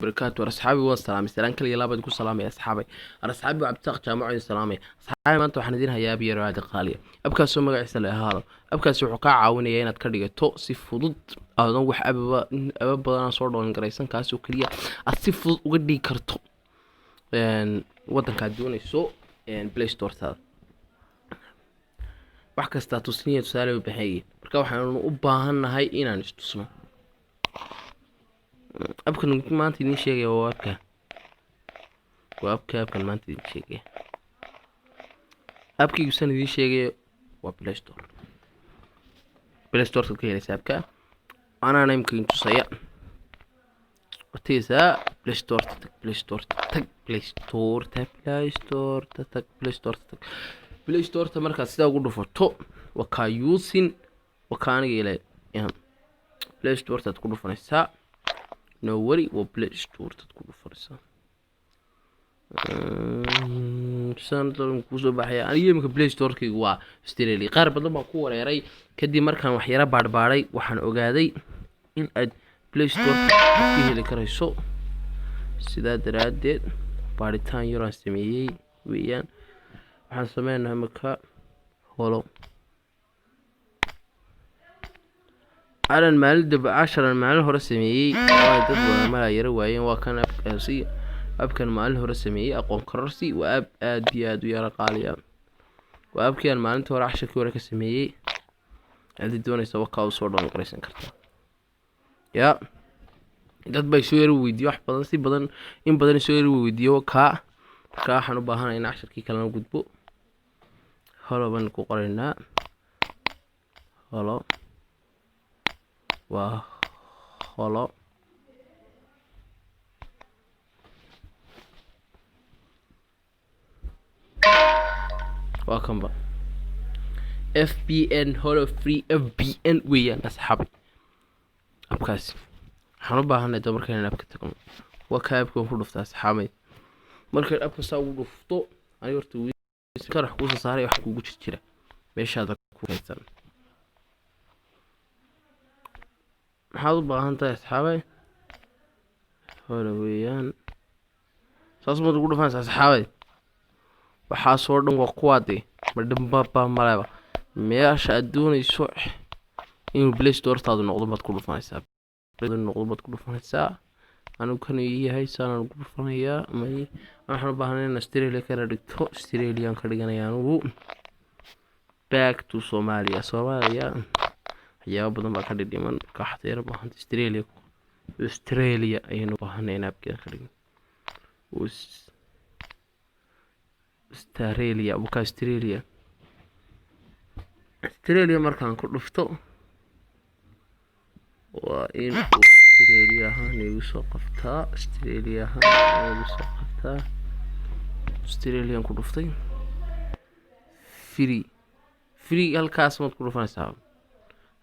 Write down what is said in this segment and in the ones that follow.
Barakaatu. War asxaabi, waan salaamay, salaan kaliya labaad ku salaamay asxaabay. War asxaabi, waa Cabdisaaq Jaamaco idin salaamay. Asxaabi, maanta waxaan idin hayaa app yaro aad qaaliya, appkaasoo magaciisa la ahaado. Appkaasi wuxuu kaa caawinayaa inaad ka dhigato si fudud, aadan wax appaba appa badan aan soo download garaysan, kaasoo keliya aad si fudud uga dhigi karto wadankaad doonayso Play Storetaada. Wax kastaa tusniya tusaale u baxeeye. Marka waxaanu u baahannahay inaan istusno. Appkan maanta idiin sheegaya waa appka, waa appka. Appkan maanta idiin sheegaya, appkaygu san idiin sheegaya waa Play Store. Play Storekaad ka helaysa appka, anaana imka idin tusaya. Watagaysaa Play Storeta, tag Play Storeta, tag Play Storeta, Play Storeta tag, Play Storeta tag. Play Storeta markaad sidaa ugu dhufato, waa kaa using, waa kaa aniga ile Play Storetaad ku dhufanaysaa. No worry, waa Play Storetaad ku dhufanaysaa. San kuusoo baxaya. Aniga imika Play Storekaygu waa Australia. Qaar badan baan ku wareeray. Kadib markaan waxyaro baadhbaadhay, waxaan ogaaday in aad Play Storeka ka heli karayso. Sidaa daraaddeed baadhitaan yaraan sameeyey weeyaan. Waxaan sameynaha imika holo alan maalin daba casharan maalin hore sameeyey oo ay dad badan malaa yaro waayeen. Waa kan appkaasi, appkan maalin hore sameeyey, aqoon kororsi. Waa app aad iyo aad u yaro qaaliya. Waa appkii aan maalinta hore casharkii hore ka sameeyey. Haddii doonaysa, wakaa u soo download garaysan kartaa. Ya dad bay soo yaro weydiiye wax badan, si badan, in badan soo yaro weydiiyo kaa. Markaa waxaan u baahanay in casharkii kalena gudbo. Holo baan ku qoraynaa. Holo waa holo. Waa kanba VPN, Holo Free VPN weeyaan asxaabi appkaasi. Waxaan u baahanay da marka inaan appka tagno. Waa kaa appka ku dhufta asxaabay. Markaan appka saa ugu dhufto, aniga horta karax kuusoo saaray wax kugu jir jira meeshaada ku kaydsan. Maxaad u baahan tahay asxaabay? Holo weeyaan, saas maad ugu dhufanaysa asxaabay. Waxaasoo dhan waa kuwaade, ma dhanbaba maleba. Meesha aad doonayso inuu Play Storetaadu noqdo baad ku dhufanaysaa, noqdo baad ku dhufanaysaa. Anigu kan yahay saanaan ugu dhufanayaa. May, waxaan u baahanay in Australia kana dhigto. Australian ka dhiganaya anigu. Back to Somalia. Soomaaliya waxyaabo badan baa ka dhidhiman. Marka waxaad yara baahanta Australia. Australia ayaynu baahanay in appkeeda ka dhigno. Australia buka, Australia, Australia markaan ku dhufto, waa in uu Australia ahaan igu soo qabtaa, Australia ahaan igu soo qabtaa. Australian ku dhuftay. Free, free halkaas maad ku dhufanaysaa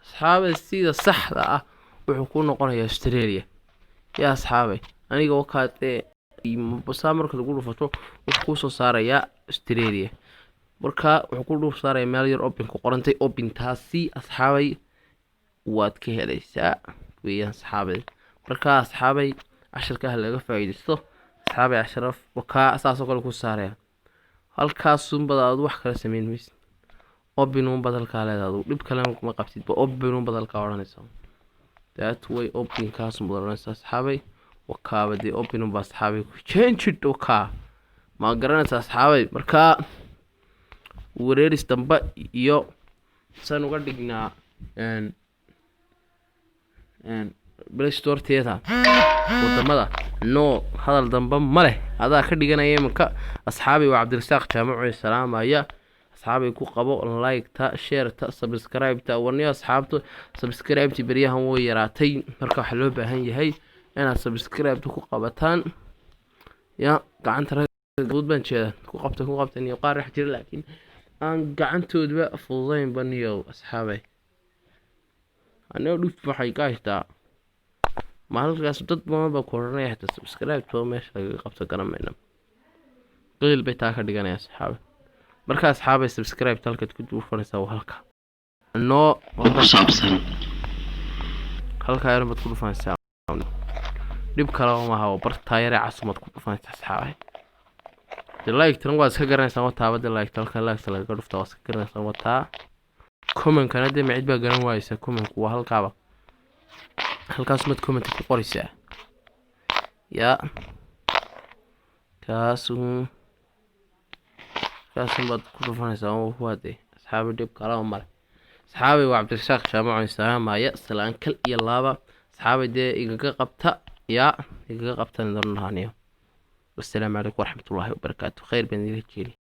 asxaabay. Sida saxda ah wuxuu ku noqonayaa Australia. Yaa asxaabay, aniga wakaadee saa markaad ugu dhufato, wuxuu kusoo saarayaa Australia. Marka wuxuu ku dhuf saaraya meel yar open ku qorantay. Open taasi asxaabay waad ka helaysaa weeyaan asxaabay. Marka asxaabay, casharka ha laga faa'iidaysto asxaabay. Casharaf wakaa saasoo kale ku saaraya. Halkaasunbad aad wax kala sameyn maysid, open unbad halkaa leedahay. Adigu dhib kale ma qabtidba, open unbad halkaa odhanaysa. That way, open kaasunbad odhanaysa asxaabay. Wakaaba dee open unba asxaabay ku changed. Wakaa ma garanaysa asxaabay. Markaa wareeris dambe iyo san uga dhignaa Play Storeteeda wadamada no hadal dambe ma leh. Adaa ka dhiganaya iminka asxaabay. Waa Cabdirasaaq Jaamaco salaamaya asxaabay. Ku qabo like-ta, shareta, subscribe-ta. Warniyo asxaabta, subscribe-ti beryahan way yaraatay. Marka waxaa loo baahan yahay inaad subscribe-ta ku qabataan. Ya gacanta fudud baan jeeda, ku qabta, ku qabta niyo. Qaar wax jira laakiin aan gacantoodba fududaynba niyow asxaabay. Anigoo dhuf waxay ka haystaa maalinkaas. Dad badan baa ku odhanaya xitaa subscribe-to meesha lagaga qabto garamayna. Qiil bay taa ka dhiganaya asxaabay. Marka asxaabay, subscribe halkaad ku dhufanaysaa waa halka noo ku saabsan. Halkaa yar baad ku dhufanaysaa. Dhib kaleba maaha oo bartaa yaree casumaad ku dhufanaysa, asxaabay. De like-tana waad iska garanaysaa, wataa de like-ta halka like-ta lagaga dhufta, waad iska garanaysaa wataa. Comment-kana dee macid baa garan waayeysa? Comment-ku waa halkaaba, halkaas maad comment-ka ku qoraysaa. Yaa kaasun kaasun baad ku dhufanaysaa. Waa dee, asxaabi, dhib kalaba male. Asxaabay, waa Cabdirasaaq Jaamaco, salaamaya, salaan kal iyo laaba. Asxaabay, dee igaga qabta, yaa igaga qabta nidaamahaniyo. Wassalaamu calaykum waraxmatullaahi wabarakaatu. Khayr baan idin jeeli.